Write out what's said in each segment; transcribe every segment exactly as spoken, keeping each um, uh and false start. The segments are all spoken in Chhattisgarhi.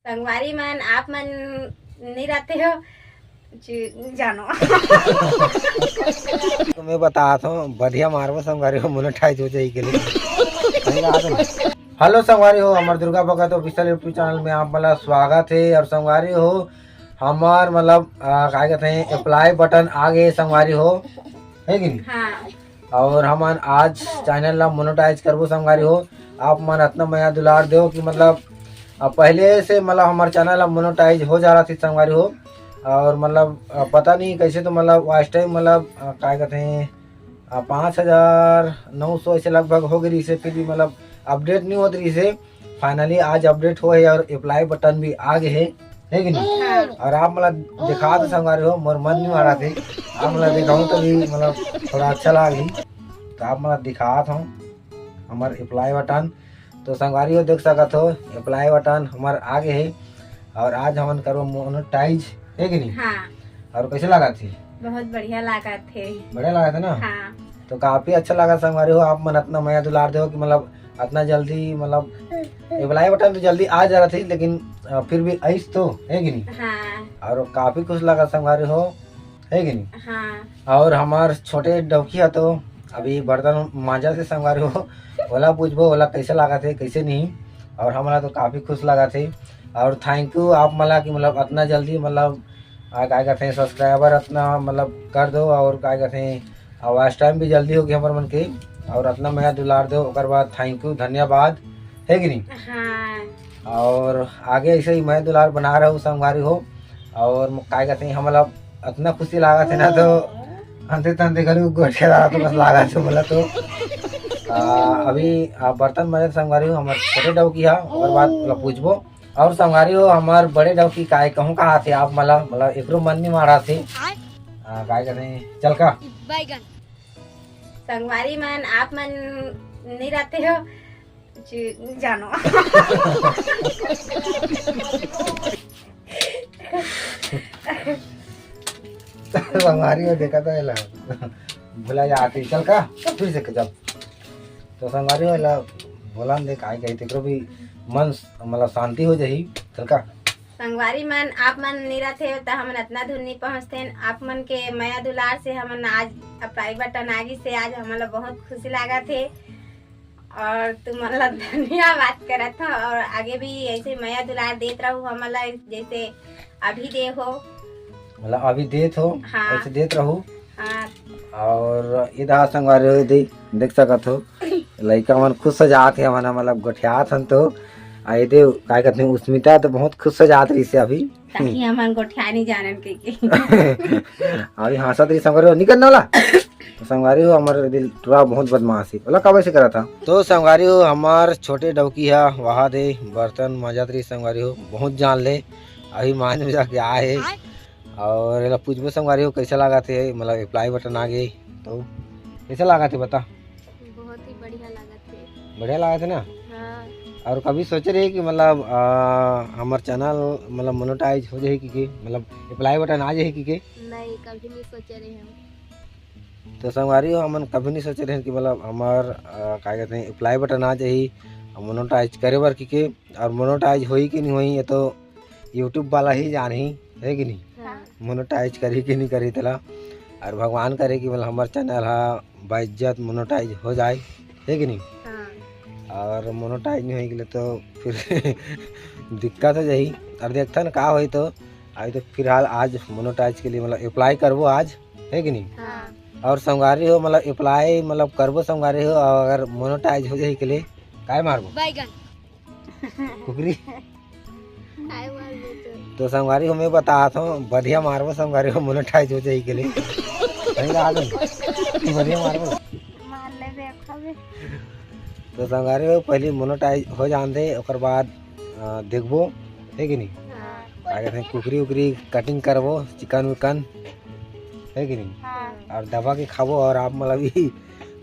संगवारी मन, आप मन नहीं रहते हो, जी, जानो। तो मैं बतात हूँ, बढ़िया मारबो संगवारी हो, मोनेटाइज हो जाही के लिए। सही बात है ना? हेलो संगवारी हो, हमर Durga Bhagat official YouTube channel में आप मन ला स्वागत है। और संगवारी हो, हमार मतलब, आ, का कहते हैं, अप्लाई बटन आ गए संगवारी हो, है कि नहीं? हाँ। और हमन आज चैनल ला मोनेटाइज करबो संगवारी हो। आप मन अतना मया दुलार देव कि मतलब, आ, पहले से मतलब हमार चैनल ला मोनेटाइज हो जा रहा थी संगवारी हो। और मतलब, आ, पता नहीं कैसे तो मतलब वॉच टाइम मतलब, आ, का कहते हैं, आ, पाँच हजार नौ सौ ऐसे लगभग हो गई रही से, फिर भी मतलब अपडेट नहीं होत रही से। फाइनली आज अपडेट हो है और अप्लाई बटन भी आ गए है, है कि नहीं? हाँ। और आप मतलब दिखा तो संगवारी हो, मोर मन नहीं मारा थे। आप मतलब दिखाऊं तो भी मतलब थोड़ा अच्छा लाग रही। तो आप मतलब दिखात हूँ हमार अप्लाई बटन। तो संगवारी हो देख सकत हो, अप्लाई बटन हमार आ गए है। और आज हमन करबो मोनेटाइज, है कि नहीं? हाँ। और कैसे लागत हे? बहुत बढ़िया लागत हे। बढ़िया लागत हे ना? हाँ। तो काफी अच्छा लागत संगवारी हो, आप मन अतना मया दुलार देव कि मतलब अतना जल्दी मतलब अप्लाई बटन तो जल्दी आ जा रहा थी, लेकिन, अ, फिर भी आइस तो, है कि नहीं? हाँ। और काफी खुश लागत संगवारी हो, है कि नहीं? हाँ। और हमार छोटे डौकी ह तो अभी बर्तन मांजा से संगवारी हो, ओला पूछबो, ओला कैसे लागत हे, कैसे नहीं। और हमला तो काफी खुश लागत हे। और थैंक यू आप मला कि मतलब अतना जल्दी मतलब, आ, काय कहते हैं, सब्सक्राइबर अतना मतलब कर दो, और काय कहते हैं, वॉच टाइम भी जल्दी होगी हमर मन के, और अतना मया दुलार दो, ओकर बाद थैंक यू, धन्यवाद, है कि नहीं? हाँ। और आगे ऐसे ही मया दुलार बना रहू संगवारी हो। और म-, काय कहते हैं, हमला अतना खुशी लागत हे ना, तो अंते तंते घलो गोठिया लागत हे, बस लागत हे मोला तो। आ, अभी, आ, बर्तन मांजत संगवारी हो, हमर छोटे डौकी हा, ओकर बाद ओला पूछबो। और संगवारी हो, हमर बड़े डौकी काय कहूँ कहा थे आप मला, मतलब एकरो मन नहीं मारा थे। आ, काय कहते हैं, चल का? बैगन। संगवारी मन, आप मन नहीं रहते हो, जी, जानो। संगवारी हो देखा था एला। भुला जाती, चल का? फिर से जब। तो संगवारी हो एला बोलन दे, काय कही, तेकरो भी मन मतलब शांति हो जाही। चल का? संगवारी मन, आप मन नहीं रहते हो, तो हमन अतना दूर नहीं पहुँचते। आप मन के मया दुलार से हमन आज अप्लाई बटन आ गई से आज हमन ला बहुत खुशी लागत हे। और तुमन ला धन्यवाद करत हो, और आगे भी ऐसे मया दुलार देत रहू हमन ला, जैसे अभी दे हो। मतलब अभी देत हो, हाँ। ऐसे देत रहू। हाँ। और ये दहा संगवारी हो दे, देख सकत हो, लइका मन खुश हो जात हे, हमन मतलब गोठियात हन तो, आ ये दे, काय कहते हैं, उस्मिता तो बहुत खुश हो जात रही से अभी। ताकि हमन गोठिया नहीं जानन के, के। अभी हंसत रही संगवारी हो, निकल ना वाला। तो संगवारी हो, हमर दिल टुरा बहुत बदमाश हे। बोला, काबर से करा था? तो संगवारी हो, हमार छोटे डौकी हा, वहा दे बर्तन मांजत रही संगवारी हो, बहुत जान ले। अभी मांज में जाके आए हे। और एला पूछबो संगवारी हो, कैसा लागत हे, मतलब अप्लाई बटन आ गए, तो कैसा लागत हे बता? बहुत ही बढ़िया लागत हे। बढ़िया लागत हे ना? हाँ। और कभी सोचे रहे कि मतलब, आ, हमर चैनल मतलब मोनेटाइज हो जाही कि, कि मतलब अप्लाई बटन आ जाही कि, कि? नहीं, कभी नहीं सोचे रहे हम। तो संगवारी हो, हमन कभी नहीं सोचे रहे कि मतलब हमर, आ, का कहते हैं, अप्लाई बटन आ जाही मोनेटाइज करे बर कि, कि, और मोनेटाइज होही कि नहीं होही, ये तो YouTube वाला ही जानही, है कि नहीं? हाँ। मोनेटाइज करही कि नहीं करही तेला। और भगवान करे कि मतलब हमर चैनल हा बाइज्जत मोनेटाइज हो जाए, है कि नहीं? हाँ। और मोनेटाइज नहीं होई के लिए तो फिर दिक्कत हो जाही। और देखथन का होई तो, अभी तो फिलहाल आज मोनेटाइज के लिए मतलब अप्लाई करबो आज, है कि नहीं? हाँ। और संगवारी हो, मतलब अप्लाई मतलब करबो संगवारी हो, और अगर मोनेटाइज हो जाही के लिए काय मारबो? बैगन। कुकरी। काय मार दे तो? तो संगवारी हो, मैं बतात हूँ, बढ़िया मारबो संगवारी हो, मोनेटाइज हो जाही के लिए। सही बात है। बढ़िया मारबो। मार ले देखो बे। तो संगवारी हो, पहले मोनेटाइज हो जान दे, ओकर बाद, आ, देखबो, है कि नहीं? हाँ। का कहते हैं, कुकरी उकरी कटिंग करबो, चिकन विकन, है कि नहीं? हाँ। और दबा के खाबो, और आप मतलब भी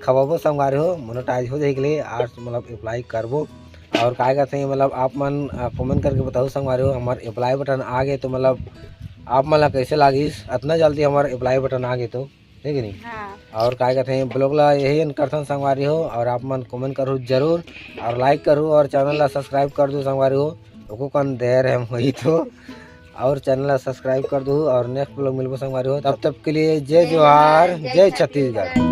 खवाबो संगवारी हो, मोनेटाइज हो जाही के लिए आज मतलब अप्लाई करबो। और काय कहते हैं, मतलब आप मन, आ, कमेंट करके बताओ संगवारी हो, हमार अप्लाई बटन आ गए तो मतलब आप मन ला कैसे लागिस, अतना जल्दी हमार अप्लाई बटन आ गए तो, है कि नहीं? हाँ। और काय कहते हैं, ब्लॉग ला यही एंड करथन संगवारी हो, और आप मन कमेंट करो जरूर, और लाइक करो, और चैनल ला सब्सक्राइब कर दो संगवारी हो। ओको कन देर हम होई तो, और channel ला subscribe कर दो, और next vlog मिलबो संगवारी हो। तब तक के लिए जय जोहार, जय छत्तीसगढ़।